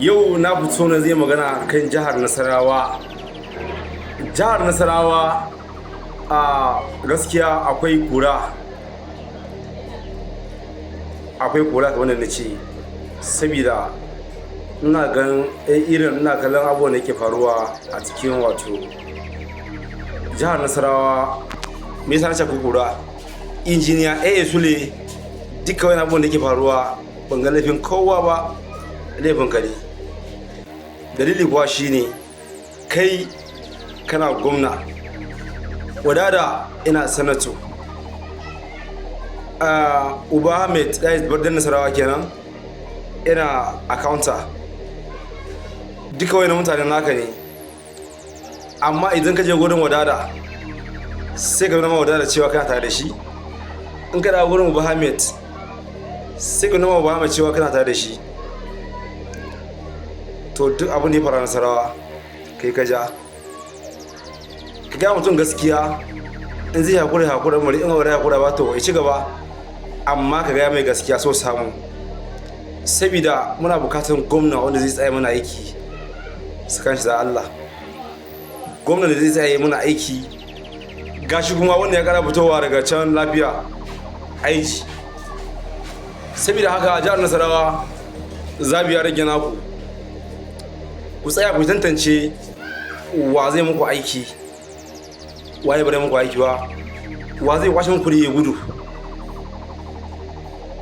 Yau na fito na zai magana kan jihar Nasarawa. Jihar Nasarawa a gaskiya akwai kura. Akwai kura kamar da na ce, sabida ina gan irin ina kallon abubuwan da ke faruwa a cikin wato jihar Nasarawa. Me yasa na ce akwai kura? Injiniya AA Sule, duka wani abubuwan da ke faruwa ban ga laifin kowa ba, laifin ka ne. Dalili kuwa shine kai kana gwamna, Wadada ina sanato, Uba Ahmed, that is Bardan Nasarawa kenan, ina accountant. Duka wani mutanen naka ne, amma idan ka je gurin Wadada sai ka nuna Wadada cewa kana tare da shi. In ka dawo gurin Uba Ahmed sai ka nuna Uba Ahmed cewa kana tare da shi. To, duk abin da ya fara Nasarawa kai ka ja. Ka gaya mutum gaskiya, in zai hakura hakura, mari in ba hakura ba, to ya ci gaba, amma ka gaya mai gaskiya so samu, sabida muna bukatar gwamna wanda zai tsaya mana aiki tsakanin shi da Allah, gwamna da zai tsaya mana aiki. Gashi kuma wanda ya kara fitowa daga can lafiya aiki. Saboda haka, jihar Nasarawa, zabi ya rage naku. Ku tsaya ku tantance wa zai muku aiki, waye bare muku aiki ba, wa zai kwashe muku ya gudu.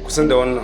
Kusan da wannan.